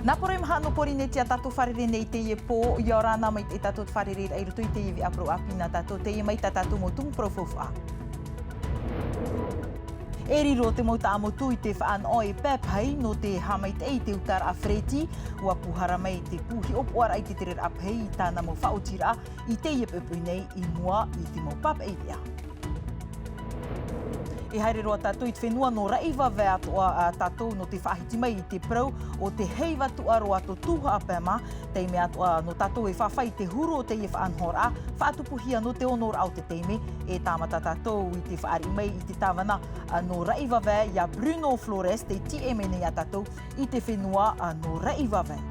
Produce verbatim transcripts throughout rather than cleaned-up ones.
Nā poro e maha nō Porinetia tātou fārerei nei i teie pō, ʻia ora na maitaʻi tātou te fārereiraʻa i roto i teie veʻa parau ʻāpī nā tātou, teie mai tā tātou mau tumu parau faufaʻa. E riro te mau taʻamotu i te faʻanaʻo e pae pahi nō te haʻamaitaʻi i te utaraʻa Freddy, ʻua pūhara mai te pū hiʻopoʻaraʻa i te tereraʻa pahi i tāna mau faʻaotiraʻa i teie poʻipoʻi nei i mua i te mau pāpaʻi veʻa. E haere roa tātou i te fenua nō Raivavae atoʻa, ā, tātou nō te faʻahiti mai i te parau o te heiva tuʻaro atu tuhaʻa pae mā, taime atoʻa nō tātou e fāfai i te huru o teie faʻanahoraʻa, faʻatupuhia nō te onoraʻa o te taime, e tāmata tātou i te fāriʻi mai i te tāvana, ā, nō Raivavae iā Bruno Flores, tei tīaʻi mai nei iā tātou i te fenua, ā, nō Raivavae.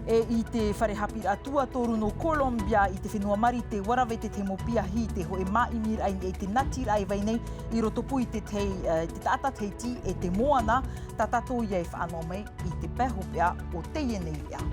E i te fare haʻapiʻiraʻa tuatoru nō Colombia i te fenua Marite, ʻua rave te tahi mau piahi i te hōʻē māʻimiraʻa i niʻa i te natiraʻa e vai nei i roto pū i te tahi, ā, te taʻata Tahiti e te moana, tā tātou ia e faʻanaho mai i te pae hopeʻa o teie nei veʻa.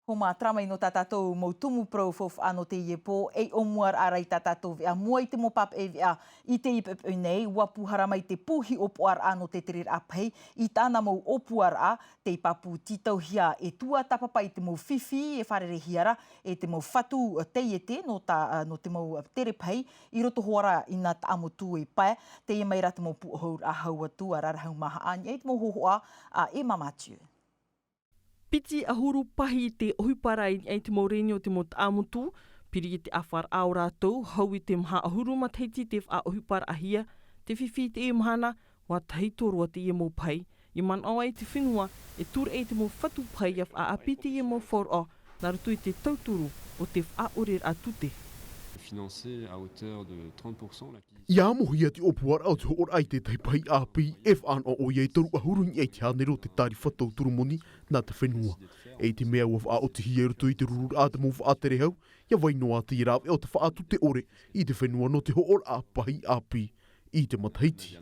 Homa, terā mai nō tā tātou mau tumu parau faufaʻa nō teie pō, ei ʻōmuaraʻa ra i tā tātou veʻa. Mua i te mau pāpaʻi veʻa i teie poʻipoʻi nei, ʻua pūhara mai te pū hiʻopoʻaraʻa nō te tereraʻa pahi i tāna mau ʻōpuaraʻa, tei pāpū tītauhia e tuatāpapa i te mau fifi e fārereihia ra, e te mau fatu taiete nō tā, nō te mau tere pahi, i roto hoʻi ra i nā taʻamotu e pae, teie mai rā te mau pūʻohuraʻa hau atu a Rarahu Mahaʻa, i niʻa i te mau hōhoʻa a Emma Mathieu. Piti ʻahuru pahi te ʻohipa ra i niʻa i te mau reni o te mau taʻamotu, piri i te ʻāfaraʻa o rātou, hau i te maha ʻahuru matahiti te faʻaʻohiparaʻahia, te fifi i teie mahana, ʻua tahito roa teie mau pahi, i manaʻo ai te fenua, e tūraʻi te mau fatu pahi ʻia faʻaʻāpī teie mau faʻaroʻo, nā roto i te tauturu o te faʻaʻoreraʻa tute. Financé à hauteur de trente pour cent, la ʻIa amohia te ʻōpuaraʻa o te hoʻoraʻa i te tahi pahi ʻāpī, e faʻanaho ʻoia e toru ʻahuru i niʻa i te hānere o te tārifa tauturu moni nā te fenua. E i te mea ʻua faʻaotihia i roto i te rururaʻa te mau faʻatere hau, ʻia vai noa te rāveʻa o te faʻatute ʻore i te fenua nō te hoʻoraʻa pahi ʻāpī i te matahiti.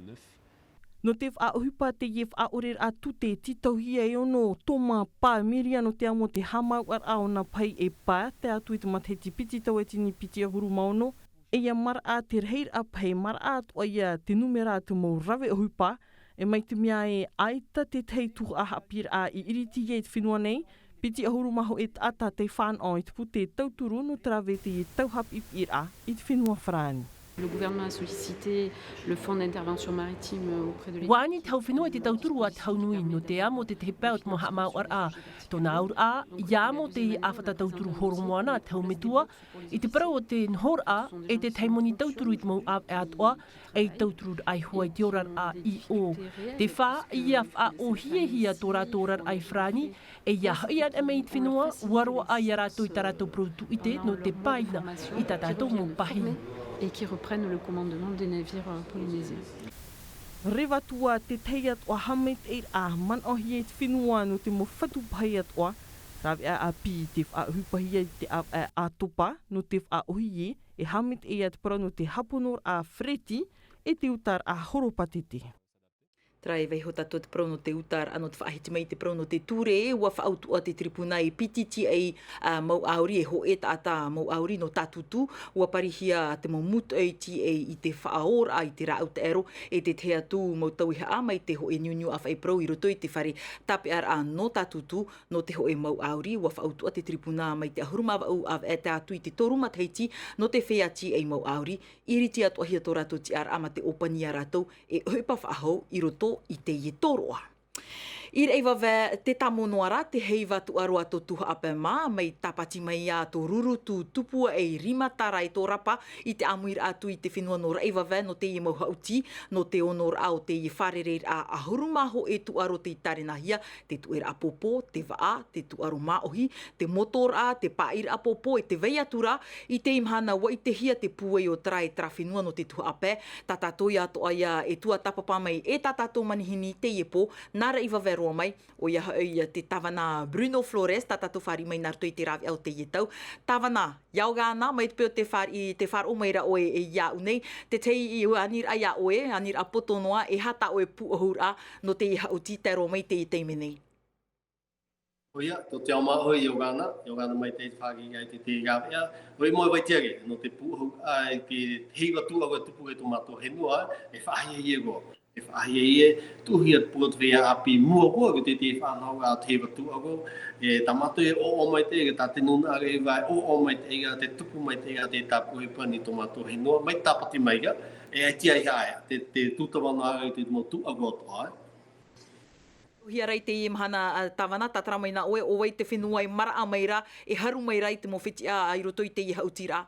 Nō te faʻaʻohipa teie faʻaʻoreraʻa tute, tītauhia e ono toma pae miriona te amo te haʻamāuʻaraʻa o nā pahi e pae, tae atu i te matahiti piti tauatini piti ʻahuru mā ono, e ʻia maraʻa te rahiraʻa pahi, maraʻa atoʻa ia te nūmera te mau rave ʻohipa, e mai te mea e ʻaita te tahi tuhaʻa haʻapiʻiraʻa i ʻiriti ai i te fenua nei, piti ʻahuru mā hōʻē taʻata tei faʻanaho i te pūtē tauturu nō te rave i te tau haʻapiʻiraʻa i te fenua Farāni. Le gouvernement a sollicité le fonds d'intervention maritime auprès de l'État. ʻUa ani te hau fenua i te tauturu a te hau nui nō te amo te tahi pae o te mau haʻamāuʻaraʻa. Tōna auraʻa, ʻia amo te ʻāfata tauturu horomoana a te hau metua, i te parau o te nohoraʻa, e te tahi moni tauturu i te mau ʻāvaʻe atoʻa, ei tautururaʻa iho ā i te oraraʻa i ʻō. Te fā, ʻia faʻaʻōhiehia tō rātou oraraʻa i Farāni, e ʻia hoʻi anaʻe mai i te fenua, ʻua roaʻa ia rātou i tā rātou parau tūʻite nō te pāina i tā tātou mau pahi. Et qui reprennent le commandement des navires, euh, polynésiens. Reva atu ā te tahi atoʻa haʻamaitaʻiraʻa manaʻohia e te fenua nō te mau fatu pahi atoʻa, rāveʻa ʻāpī i te faʻaʻohipahia i te ʻāvaʻe ʻātopa, nō te faʻaʻōhie, e haʻamaitaʻi ia te parau nō te hāponoraʻa Freddy, e te utaraʻa horopātete. Terā e vaiiho tātou te parau nō te utaraʻa, nō te faʻahiti mai i te parau nō te ture, ʻua faʻautuʻa te tiripuna e piti tīaʻi, ā, mau ʻāuri, e hōʻē taʻata mau ʻāuri nō Tātūtū, ʻua parihia te mau mūtoʻi tīaʻi i te faʻaōraʻa i te rāʻau taʻero, e te tahi atu mau tauihaʻa mai te hōʻē niuniu ʻāfaʻi parau i roto i te fare tāpeʻaraʻa nō Tātūtū, nō te hōʻē mau ʻāuri, ʻua faʻautuʻa te tiripuna mai te ʻahuru mā vaʻu ʻāvaʻe tae atu i te toru matahiti nō te feiā tīaʻi mau ʻāuri, ʻiriti atoʻahia tō rātou tiʻaraʻa mā te ʻōpani ia rātou e ʻohipa faʻahou i roto i teie tōroʻa. I Raivavae, te tāmau noa ra, te heiva tuʻaro atu tuhaʻa pae mā, mai tāpati mai ā tō Rurutu, tupu aʻe i Rimatara e tō Rapa, i te ʻāmuiraʻa atu i te fenua nō Raivavae, nō teie mau haʻuti, nō te onoraʻa o teie fārereiraʻa ʻahuru mā hōʻē tuʻaro tei tārenahia, te tuʻeraʻa pōpō, te vaʻa, te tuʻaro māʻohi, te motoraʻa, te pāʻiraʻa pōpō, e tē vai atu ra, i teie mahana ʻua ʻitehia te pūai o terā e terā fenua nō te tuhaʻa pae, tā tātou atoʻa ia e tuatāpapa mai e tā tātou manihini i teie pō, nā Raivavae roa mai, ʻoia hoʻi ia te tāvana Bruno Flores, tā tātou fāriʻi mai nā roto i te rāveʻa o teie tau. Tāvana, ʻia ora na, mai te peu tē fāriʻi, tē faʻaroʻo mai ra ʻoe e iāʻu nei, te tahi aniraʻa iā ʻoe, aniraʻa poto noa, e aha tā ʻoe pūʻohuraʻa nō teie haʻuti tae roa mai i teie taime nei? ʻOia, tō te ao māʻohi, ʻia ora na, ʻia ora na maitaʻi i te faʻaʻite i te, te rāveʻa. ʻOia mau e Vaitiare, nō te pūʻohu, ā, i te heiva tūʻaro e tupu i tō mātou fenua, e faʻahiahia roa. E faʻahiahia, tuʻuhia te pū o te feiā ʻāpī mua roa, i te, te faʻanahoraʻa o te heiva tūʻaro, e tā mātou e ʻoaʻoa maitaʻi ra, tā te nūnaʻa reva e ʻoaʻoa maitaʻi ra, te tupu maitaʻi ra, te tāpū ʻohipa nō tō mātou fenua, mai tāpati mai ra, e ʻaita e haere, te, te tūtava noa ra i te mau tūʻaro atoʻa, ē. Tuʻuhia ra i teie mahana, ā, tāvana, tātara mai nā ʻoe, ʻo vai te fenua e maraʻa mai ra, e haru mai ra i te mau fetiʻa i roto i teie haʻutiraʻa?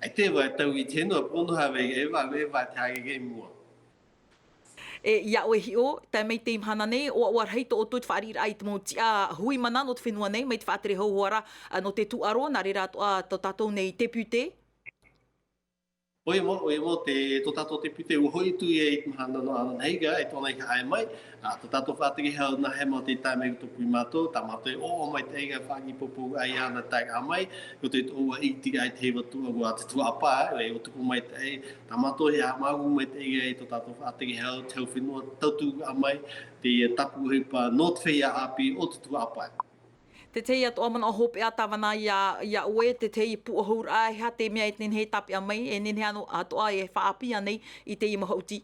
ʻAita e vā e tau i te fenua, pono haere, e vā, e vā te haere i mua. E, iā ʻoe hiʻo, tae mai teie mahana nei, ʻoaʻoa rahi tō ʻoutou te fāriʻiraʻa i te mau tiʻa hui mana nō te fenua nei, mai te faʻatere hauhau ra, ā, nō te tūʻaro, nā reira atoʻa tō tātou nei te pute. ʻOia mau, ʻoia mau, te, tō tātou te pute, ʻua hoʻi atu ia i te mahana nō ʻanaʻanahia, e tōna i haere mai, ā, tō tātou faʻatere hau nā hema o te taime i roto pū iā mātou, tā mātou e ʻoaʻoa maitaʻi ra faʻaʻite pōpō ai ana taeraʻa mai, i roto i tō ʻoe ʻiteraʻa i te heiva tūʻaro a te tuhaʻa pae, e ʻua tupu maitaʻi, tā mātou e haʻamāuruuru maitaʻi ra i tō tātou faʻatere hau, te hau fenua, tauturu mai, te tāpū ʻohipa nō te feiā ʻāpī o te tuhaʻa pae. Te tahi atoʻa manaʻo hopeʻa tāvana iā, iā ʻoe, te tahi pūʻohuraʻa, e aha te mea e nehenehe e tāpeʻa mai, e nehenehe anō atoʻa e faʻaʻāpī nei i teie mau haʻuti?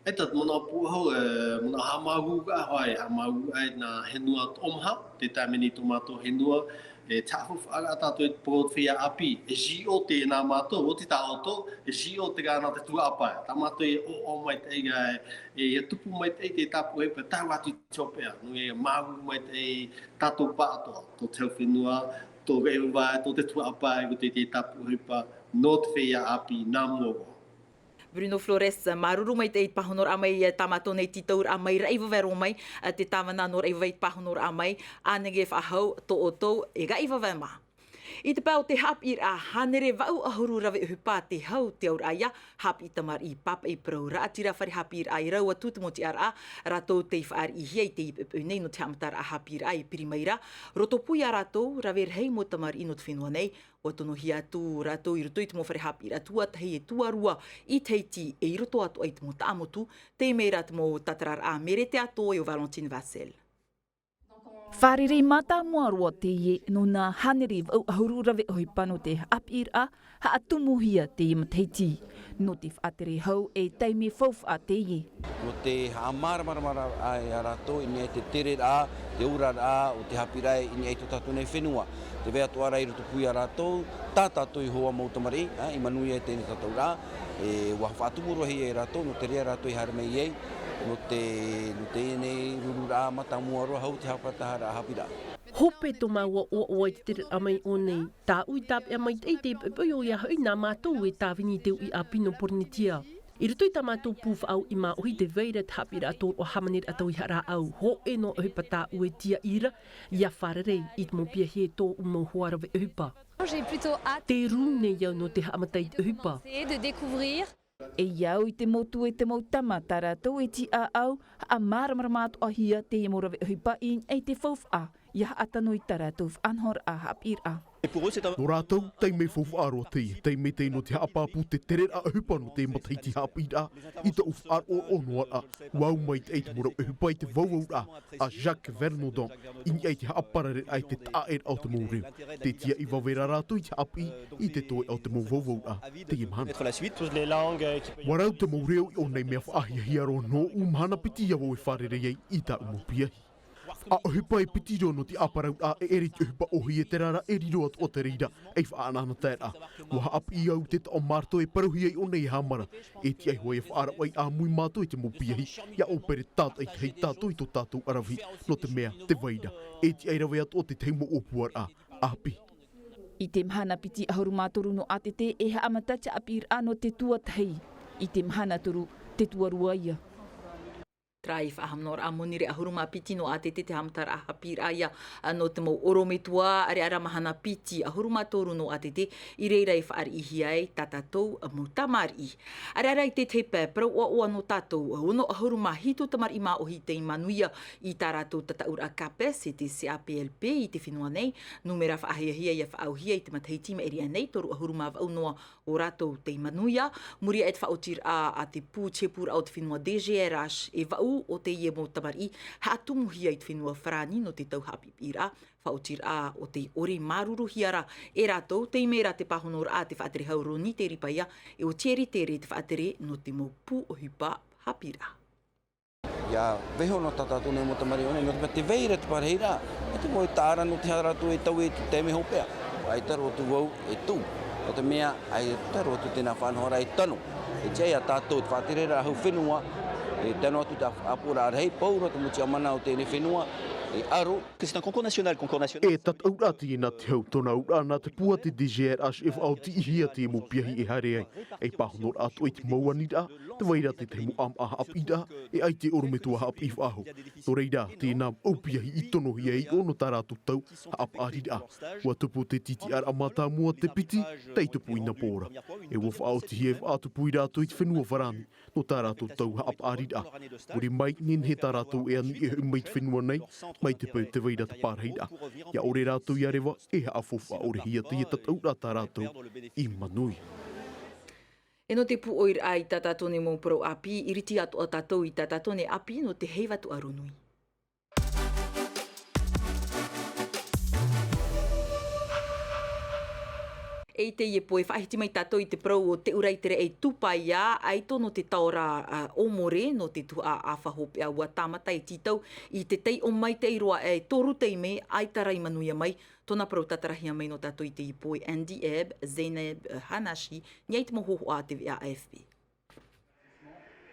ʻAita te manaʻo pūʻohu, e, manaʻo haʻamāuruuru, ʻoia, haʻamāuruuru i nā fenua toʻomaha, te taime nei tō mātou fenua, e, te haʻafaufaʻaraʻa tātou i te pū o te feiā ʻāpī, e J O te nā mātou, ʻo te tā ʻoutou, e J O te rā nā te tuhaʻa pae, tā mātou e ʻoaʻoa maitaʻi ra, e, e, e tupu maitaʻi te tāpū ʻohipa, tae atu i te hopeʻa, nō reira māuruuru maitaʻi tātou pāʻatoʻa, tō te hau fenua, tō Raʻivaavae, tō te tuhaʻa pae, i roto i te tāpū ʻohipa, nō te feiā ʻāpī, nā mua roa. Bruno Flores, māuruuru maitaʻi i te pāhonoraʻa mai, tā mātou nei tītauraʻa mai Raʻivaavae roa mai, ā, te tāvana nō Raʻivaavae i te pāhonoraʻa mai, ānei e faʻahou tō ʻoutou, e Raʻivaavae mā. I te pae o te haʻapiʻiraʻa hānere vaʻu ʻahuru rave ʻohipa te hau, te auraʻa ïa, haʻapiʻi tamariʻi pāpaʻi parau raʻatira fare haʻapiʻiraʻa e rau atu te mau tiʻaraʻa, rātou tei fāriʻihia i teie poʻipoʻi nei nō te haʻamataraʻa haʻapiʻiraʻa e piri mai ra, roto pū iā rātou, rave rahi mau tamariʻi nō te fenua nei, ʻua tonohia atu rātou i roto i te mau fare haʻapiʻiraʻa tuatahi e tuarua i Tahiti e i roto atoʻa i te mau taʻamotu, tei mai ra te mau tātararaʻa Merete Atoʻa e ʻo Valentine Vassel. Fārerei mātāmua roa teie nō nā hānere vaʻu ʻahuru rave ʻohipa nō te haʻapiʻiraʻa, haʻatumuhia teie matahiti, nō te faʻatere hau e taime faufaʻa teie. Nō te haʻamāramaramaraʻa iā rātou i niʻa i te tereraʻa, te oraraʻa o te haʻapiʻiraʻa i niʻa i tō tātou nei fenua. Tē vai atoʻa ra i roto pū iā rātou, tā tātou iho ā mau tamariʻi, ā, i manuia i teie nei tataʻuraʻa, e, ʻua faʻatumu roa hia e rātou, nō te reira rātou i haere mai ai, nō te, nō teie nei rururaʻa mātāmua roa hau te haʻaparataharaʻa haʻapiʻiraʻa. Hope tō māua ʻoaʻoa i te tereraʻa mai ʻō nei, tāʻu i tāpeʻa maitaʻi i te poʻipoʻi ʻoia hoʻi nā mātou e tāvini i te uʻi ʻāpī nō Pōrīnetia. I roto i tā mātou pū faʻauʻi māʻohi tē vai ra te haʻapiʻiraʻa tōroʻa hāmaneraʻa tauihaʻa rāʻau, hōʻē noa ʻohipa tāʻu e tīaʻi ra, ʻia fārerei i te mau piahi e tōʻu mau hoa rave ʻohipa. J'ai plutôt hâte Tē rū nei au nō te haʻamata i te ʻohipa. Essayer de découvrir. E au i te motu e te mau tama tā rātou e tiʻaʻau, haʻamāramarama atoʻahia teie mau rave ʻohipa i niʻa i te faufaʻa, ʻia haʻatano i tā rātou faʻanahoraʻa haʻapiʻiraʻa. Nō rātou, taime faufaʻa roa teie, taime tei nō te haʻapāpū te tereraʻa ʻohipa nō te matahiti haʻapiʻiraʻa, i tōʻu faʻaroʻo noa ra, ʻua au maitaʻi te mau rave ʻohipa i te vauvauraʻa a Jacques Vernodon, i niʻa i te haʻaparareraʻa i te taʻaʻēraʻa o te mau reo. Te tīaʻi vave ra rātou i te haʻapiʻi i te toeʻa o te mau vauvauraʻa teie mahana. ʻUa rau te mau reo i ʻō nei mea faʻahiahia roa nōʻu mahana piti ʻia vau e fārerei ai i tāʻu mau piahi. ʻA ʻohipa e piti roa nō te ʻāparauraʻa e ʻere i te ʻohipa ʻōhie, terā rā e riro atoʻa te reira ei faʻaʻanaʻanataeraʻa. ʻUa haʻapiʻi au te taʻo maramarama e parauhia i ʻō nei e hāmani, e tiʻa iho ā ʻia faʻaravaʻi ʻāmui mātou i te mau piahi, ʻia ʻōpere tātaʻitahi tātou i tō tātou ʻaravihi, nō te mea, tē vai ra, e tiʻa e rave atoʻa te tahi mau ʻōpuaraʻa ʻāpī. I te mahana piti ʻahuru mā toru nō ʻātete e haʻamata te haʻapiʻiraʻa nō te tuatahi. I te mahana toru, te tuarua ïa. Terā e faʻahaʻamanaʻoraʻa monirē ʻahuru mā piti nō ʻātete te haʻamataraʻa haʻapiʻiraʻa ïa, ā, nō te mau ʻorometua, ʻareʻa rā mahana piti ʻahuru mā toru nō ʻātete, i reira e fāriʻihia ai tā tātou mau tamariʻi. ʻAreʻa rā i te tahi pae, parau ʻoaʻoa nō tātou, ono ʻahuru mā hitu tamariʻi māʻohi tei manuia i tā rātou tataʻuraʻa CAPES, e te C A P L P i te fenua nei, nūmera faʻahiahia ʻia faʻaauhia i te matahiti i maʻiri aʻe nei, toru ʻahuru mā vaʻu noa o rātou tei manuia, muri aʻe i te faʻaotiraʻa a te pū, te pūraʻa o te fenua D G R H e vaʻu, o teie mau tamariʻi, haʻatumuhia i te fenua Farāni nō te tau haʻapiʻipiʻiraʻa, faʻaotiraʻa o te ʻore māuruuruhia ra e rātou, tei mea ra te pāhonoraʻa a te faʻatere hau Roni Te Ripaia, e ʻo Thierry Tere te faʻatere nō te mau pū ʻohipa haʻapiʻiraʻa. ʻIa vaiiho noa tā tātou nei mau tamariʻi ʻō nei, nō te mea tē vai ra te parahiraʻa, e te mau e tāra nō te aha rātou e taui i te taime hopeʻa. ʻAita roa atu vau e tuʻu, nō te mea ʻaita roa atu tēnā faʻanahoraʻa e tano. E tiʻa iā tātou te faʻatereraʻa hau fenua, e tano atu te ʻāpoʻoraʻa rahi, pauroa te mau tiʻamana o teie fenua, e aro. Que c'est un concours national, concours national. E tataʻuraʻa teie nā te hau, tōna auraʻa nā te pū a te D G R H e faʻaotiʻihia te mau piahi e haere ai, e pāhonoraʻa atoʻa i te mau aniraʻa, tē vai ra te tahi mau ʻāmaʻa haʻapiʻiraʻa, e ʻaita e ʻorometua haʻapiʻi faʻahou. Nō reira, tēnā mau piahi i tonohia e hiʻo nō tā rātou tau haʻapaʻariraʻa. ʻUa tupu te tiʻaraʻa mātāmua te piti, tei tupu i Napō ra. E ʻua faʻaotihia e faʻatupu ia rātou i te fenua Farāni, nō tā rātou tau haʻapaʻariraʻa. Muri mai, nehenehe tā rātou e ani e hoʻi mai i te fenua nei, mai te peu tē vai ra te parahiraʻa. ʻIa ʻore rātou ʻia reva, e haʻafaufaʻa ʻore hia teie tataʻuraʻa tā rātou i manuia. E nō te pūʻoiraʻa i tā tātou nei mau parau ʻāpī, iriti atoʻa tātou i tā tātou nei ʻāpī nō te heiva tuʻaro nui. E i teie pō e faʻahiti mai tātou i te parau o Te Ura i te Reʻi Tūpaia, ʻaita nō te taora, ā, ʻōmore, nō te tuhaʻa ʻāfa hopeʻa ʻua tāmata e tītau i te taiʻo maitaʻi roa e toru taime, ʻaita rā i manuia mai. Tōna parau tātarahia mai nō tātou i teie pō e Andy Ebb, Zainab, ā, Hanashi, niʻa i te mau hōhoʻa a te V A F P.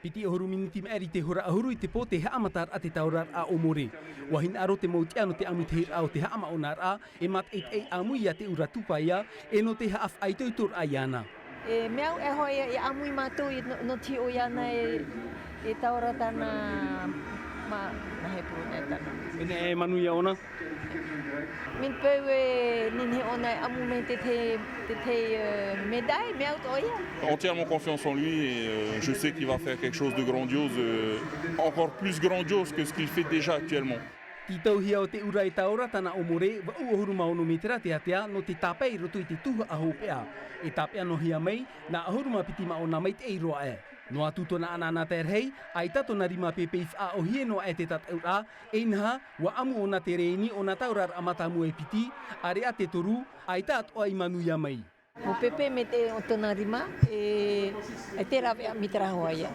Piti ʻahuru miniti maʻiri te hora ʻahuru i te pō te haʻamataraʻa te taoraraʻa ʻōmore. ʻUa hinaʻaro te mau tiʻa nō te ʻāmuitahiraʻa o te haʻamaʻonaraʻa, e mātaʻitaʻi ʻāmui iā Te Ura Tūpaia, e nō te haʻafaʻaitoitoraʻa iāna. E mea au e hōʻē ia, ia ʻāmui mātou i nō, nō te hiʻo iāna e, e taora tāna mā, nā hea e parau nei tāna. Mea e manuia ʻōna? Min peu e nehenehe ʻōna e ʻamu mai te, te, te, te, ā, médaille, mea au atoʻa ia. Entièrement confiance en lui et, euh, je sais qu'il va faire quelque chose de grandiose, euh, encore plus grandiose que ce qu'il fait déjà actuellement. Tītauhia ʻo Te Ura e taora tāna ʻōmore, vaʻu ʻahuru mā ono mētera teatea, nō te tāpae i roto i te tuhaʻa hopeʻa. E tāpeʻa noa hia mai, nā ʻahuru mā piti mā ʻōna maitaʻi roa aʻe. Noa atu tōna ʻanaʻanatae rahi, ʻaita tōna rima pēpē i faʻaʻōhie noa aʻe te tataʻuraʻa, e inaha, ʻua ʻamu ʻōna te rēni o nā taoraraʻa mātāmua e piti, ʻāreʻa te toru, ʻaita atoʻa i manuia mai. ʻUa pēpē mai te, o tōna rima, e, e te rāveʻa mai te rā hoa ia.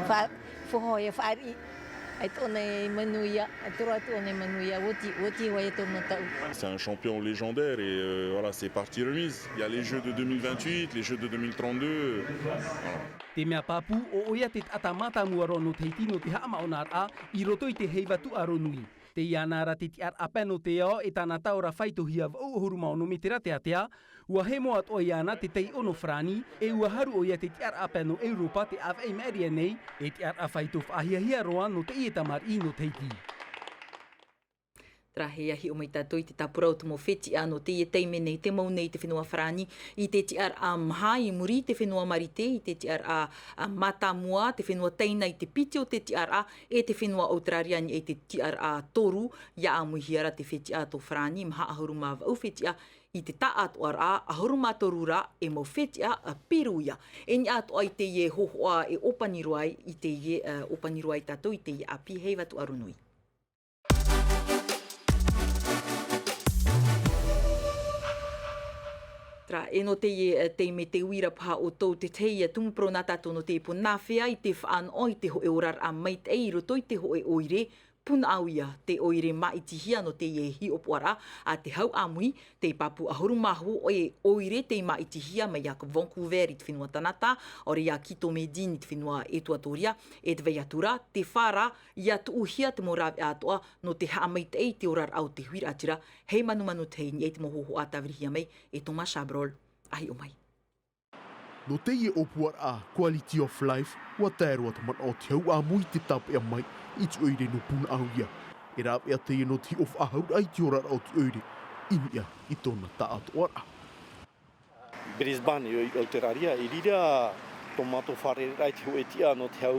Fa-, fō hoa ia, fāriʻi, ʻaita ʻōna i manuia, e toru atu ʻōna i manuia, ʻua oti, ʻua oti hoa ia tōna tau. C'est un champion légendaire et, euh, voilà, c'est partie remise. Il y a les Jeux de deux mille vingt-huit, les Jeux de deux mille trente-deux, euh, voilà. Te mea pāpū, ʻo ʻoia te taʻata mātāmua roa nō Tahiti nō te haʻamaʻonaraʻa i roto i te heiva tuʻaro nui. Tei iāna ra te tiʻaraʻa pae nō te ao e tāna taora faitohia vaʻu ʻahuru mā ono mētera teatea, ʻua hemo atoʻa iāna te taiʻo nō Farāni, e ʻua haru ʻoia te tiʻaraʻa pae nō ʻEuropa te ʻāvaʻe i maʻiri aʻe nei, e tiʻaraʻa faito faʻahiahia roa nō teie tamariʻi nō Tahiti. Terā, e hiʻo mai tātou i te tāpura o te mau fetiʻa nō teie taime nei, tē mau nei te fenua Farāni i te tiʻaraʻa maha, i muri i te fenua Marite i te tiʻaraʻa, ā, mātāmua, te fenua Taina i te piti o te tiʻaraʻa, e te fenua Australia i te tiʻaraʻa toru. ʻIa ʻāmuihia ra te fetiʻa tō Farāni, maha ʻahuru mā vaʻu fetiʻa i te taʻatoʻaraʻa, ʻahuru mā toru rā e mau fetiʻa, ā, pīruia. E niʻa atoʻa i teie hōhoʻa e ʻōpani roa ai i teie, ā, ʻōpani roa ai tātou i teie ʻāpī heiva tuʻaro nui. Terā, e nō teie, ā, taime te uira paha ʻoutou te tahi, ā, tumu parau nā tātou nō teie pō, nā hea i te faʻanoʻo i te hōʻē oraraʻa maitaʻi i roto i te hōʻē ʻoire, Punaʻauia, te ʻoire māʻitihia nō teie hiʻopoʻaraʻa a te hau ʻāmui, tei pāpū ʻahuru mā hōʻē ʻoire tei māʻitihia mai iā Vancouver i te fenua Tanata, ʻaore iā Quito Medina i te fenua Etuatoria, e te vai atu ra, te fā ra, ʻia tuʻuhia te mau rāveʻa atoʻa nō te haʻamaitaʻi i te oraraʻa o te huiraʻatira, hei manumanu tahi i niʻa i te mau hōhoʻa tāvirihia mai e Thomas Chabrol, ʻa hiʻo mai. Nō teie ʻōpuaraʻa Quality of Life, ʻua tae roa te manaʻo o te hau ʻāmui i te tāpeʻa mai i te ʻoire nō Punaʻauia. E rāveʻa teie nō te hiʻo faʻahauraʻa i te oraraʻa o te ʻoire i niʻa i tōna taʻatoʻaraʻa. Brisbane, i Auteraria, i reira tō mātou fārereiraʻa i te hōʻē tiʻa nō te hau,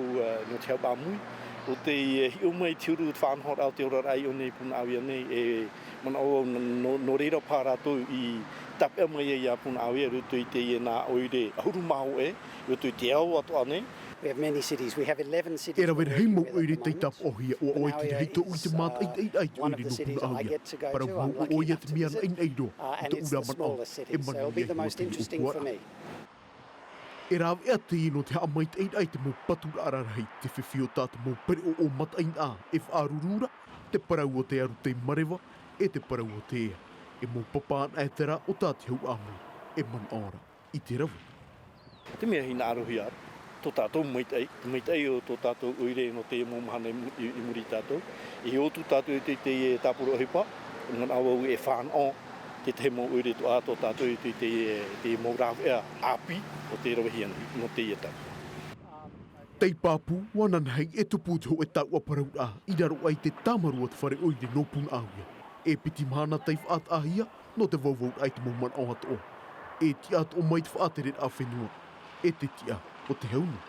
nō te hau ʻāmui. ʻO tei hiʻo mai i te huru te faʻanahoraʻa o te oraraʻa i ʻō nei i Punaʻauia nei, e manaʻo au nō, nō reira paha rātou i tāpeʻa mai ai iā Punaʻauia i roto i teie nā ʻoire ʻahuru mā hōʻē, i roto i te ao atoʻa nei. E rave rahi mau ʻoire tei tāpaʻohia, ʻoia hoʻi te rahi tōʻu i te mātaʻitaʻiraʻa i te ʻoire nō Punaʻauia. Parau mau ʻoia te mea naʻinaʻi roa i tōʻu ra manaʻo e manuia hoʻi te ʻoire. E rāveʻa teie nō te haʻamaitaʻiraʻa i te mau paturaʻa rarahi, te fifi o tā te mau pereʻoʻo mataʻeinaʻa e faʻaruru ra, te parau o te aru tei mareva, e te parau o te ea. E mau papa anaʻe terā o tā te hau ʻāmui e manaʻo ra i te rave. Te mea hinaʻarohia tō tātou maitaʻi, te maitaʻi o tō tātou ʻoire nō teie mau mahana i mu-, i, i muri i tātou. E ʻō atu tātou i te, te tāpura ʻohipa, manaʻo au e fānaʻo tētahi mau ʻoire atoʻa tō tātou i te, te, te mau rāveʻa ʻāpī o te ravehia nei nō teie tau. Tei pāpū, ʻua nanahi e tupu te hōʻē taoʻa parauraʻa i raro aʻe i te tāmarū o te fare ʻoire nō Punaʻauia. E piti mahana tei faʻataʻahia nō te vauvau raʻa i te mau manaʻo atoʻa. E tiʻa atoʻa mai te faʻatereraʻa fenua, e te tiʻa o te hau nei.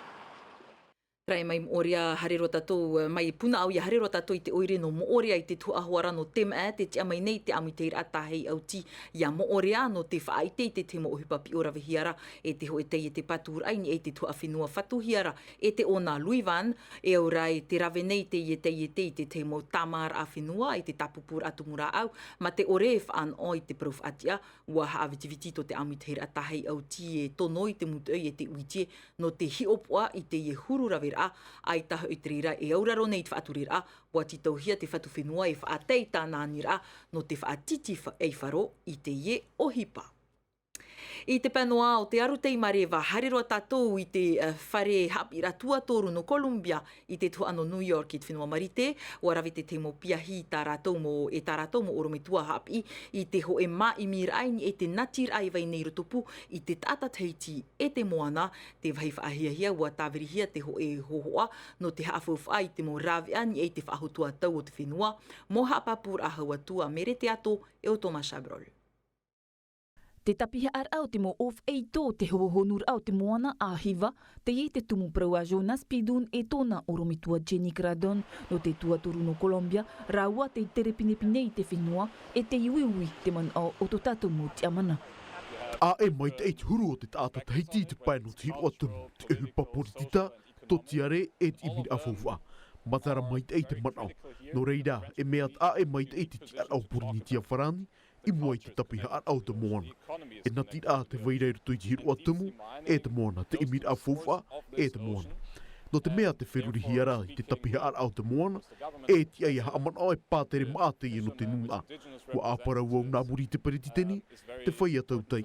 Terā e mai Moʻorea, haere roa tātou, mai Punaʻauia, haere roa tātou i te ʻoire nō Moʻorea i te tuhaʻa hoʻi ra nō te mea, te tiʻa mai nei te ʻāmuitahiraʻa Tāhei Auti ia Moʻorea nō te faʻaʻite i te tahi mau ʻohipa piʻo ravehia ra e te hōʻē taiete pātūraʻa i niʻa i te tuhaʻa fenua fatuhia ra e te ʻōna Louis Van, e au ra e te rave nei teie taiete i te tahi mau tāmāraʻa fenua, i te tāpupūraʻa tumu rāʻau, mā te ʻore e faʻanaho i te parau faʻatiʻa, ʻua haʻavitiviti tō te ʻāmuitahiraʻa Tāhei Auti e tono i te mūtoʻi e te uiti nō te hiʻopoʻa i teie huru raveraʻa, ʻaita hoʻi te reira e auraro nei i te faʻatureraʻa, ʻua tītauhia te fatu fenua e faʻatae i tāna aniraʻa nō te faʻatītīʻaifaro i teie ʻohipa. I te pae noa o te aru tei mareva, haere roa tātou i te, eh, fare haʻapiʻiraʻa tuatoru nō Columbia i te tuhaʻa nō New York i te fenua Marite, ʻua rave te tahi mau piahi i tā rātou mau, e tā rātou mau ʻorometua haʻapiʻi i te hōʻē māʻimiraʻa i niʻa i te natiraʻa e vai nei i rotopū i te taʻata Tahiti e te moana, te vāhi faʻahiahia ʻua tāvirihia te hōʻē hōhoʻa nō te haʻafaufaʻa i te mau rāveʻa i niʻa i te faʻahotu ā tau o te fenua, mau haʻapāpūraʻa hau atu a Mere Teato e ʻo Thomas Chabrol. Te tapihaʻaraʻa o te mau ʻōfaʻi tō te hohonuraʻa o te moana a Hiva, teie te tumu parau a Jonas Pidun e tōna ʻorometua Jenny Gradon, nō te tuatoru nō Columbia, rāua tei tere pinepine i te fenua, e tei uiui te manaʻo o tō tātou mau tiʻamana. ʻĀ e maitaʻi te huru o te taʻata Tahiti i te pae nō te hiroʻa tumu, te ʻohipa poritita, tōtiare e te ʻimiraʻa faufaʻa. Matara maitaʻi te manaʻo. Nō reira, e mea ʻā e maitaʻi te tiʻaraʻa o Porinetia Farāni, i mua i te tapihaʻaraʻa o te moana. E natiraʻa te vai ra i roto i te hiroʻa tumu, e te moana, te ʻimiraʻa faufaʻa, e te moana. Nō te mea te ferurihia ra i te tapihaʻaraʻa o te moana, e tiʻa ia haʻamanaʻo e pātere maʻa teie nō te nūnaʻa. ʻUa ʻāparau au nā muri i te peretiteni, te feiā tautai,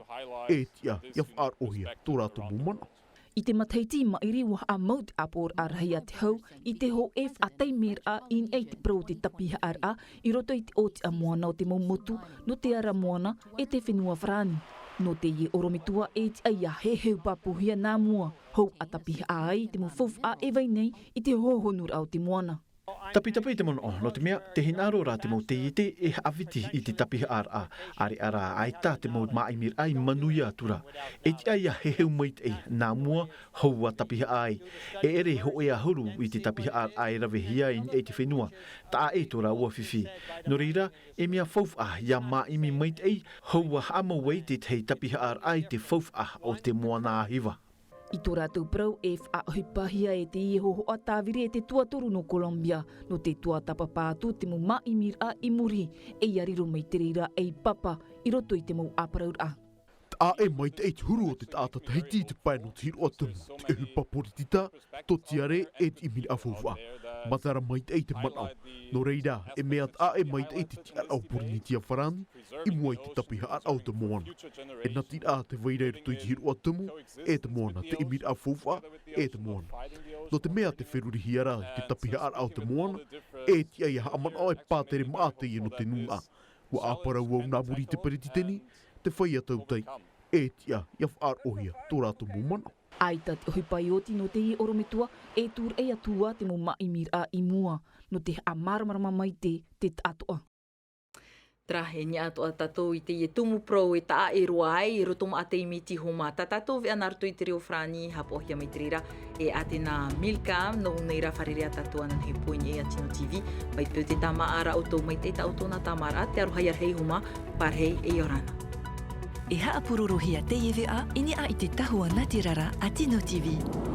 e tiʻa ia faʻaroʻohia tō rātou mau manaʻo. I te matahiti i maʻiri ʻua haʻamau te ʻāpoʻoraʻa rahi a te hau i te hōʻē faʻataimeraʻa i niʻa i te parau o te tapihaʻaraʻa i roto i te ʻōtiʻa moana o te mau motu nō te ara moana e te fenua Farāni. Nō teie ʻorometua e tiʻa ia heheu pāpūhia nā mua, hou ʻa tapihaʻa ai i te mau faufaʻa e vai nei i te hohonuraʻa o te moana. Tapitapi te manaʻo, nō te mea, tē hinaʻaro ra te mau taiete e haʻaviti i te tapihaʻaraʻa, ʻāreʻa rā ʻaita te mau māʻimiraʻa i manuia atu ra. E tiʻa ia heheu maitaʻi, nā mua, hou ʻa tapihaʻa ai. E ʻere hōʻē ʻahuru i te tapihaʻaraʻa e ravehia i niʻa i te fenua, taʻa ʻē tō rāua fifi. Nō reira, e mea faufaʻa ia māʻimi maitaʻi, hou ʻa haʻamau ai te tahi tapihaʻaraʻa i te faufaʻa o te moana a Hiva. I tō rātou parau e faʻaʻohipahia e teie hōhoʻa tāviri e te tuatoru nō Columbia, nō te tuatāpapa atu te mau māʻimiraʻa i muri, e ia riro mai te reira ei papa i roto i te mau ʻāparauraʻa. ʻĀ e maitaʻi te huru o te taʻata Tahiti i te pae nō te hiroʻa tumu, te ʻohipa poritita, tōtiare e te ʻimiraʻa faufaʻa. Matara maitaʻi te manaʻo. Nō reira, e mea ʻā e maitaʻi te tiʻaraʻa o Porinetia Farāni, i mua i te tapihaʻaraʻa o te moana. E natiraʻa te vai ra i roto i te hiroʻa tumu, e te moana, te ʻimiraʻa faufaʻa, e te moana. Nō te mea te ferurihia ra i te tapihaʻaraʻa o te moana, e tiʻa ia haʻamanaʻo e pātere maʻa teie nō te nūnaʻa. ʻUa ʻāparau au nā muri i te peretiteni, te feiā tautai, e tiʻa ia faʻaroʻohia tō rātou mau manaʻo. ʻAita te ʻohipa i oti nō teie ʻorometua, e tūraʻi atu ā te mau māʻimiraʻa i mua, nō te haʻamāramarama maitaʻi te taʻatoʻa. Terā, e niʻa atoʻa tātou i teie tumu parau e taʻa ʻē roa ai, e roto maʻa teie miti homa. Tā tātou veʻa nā roto i te reo Farāni, haʻapaʻohia mai te reira e Atena Milka, nō ʻō nei rā fārerei ā tātou ananahi poini e a Tino T V, mai te peu tē tāmāʻa ra ʻoutou, maitaʻi tā ʻoutou nā tāmāraʻa, te aroha ia rahi homa, pārahi e ʻia ora na. E haʻapurorohia teie veʻa i niʻa i te tahua nā te rara a Tino T V.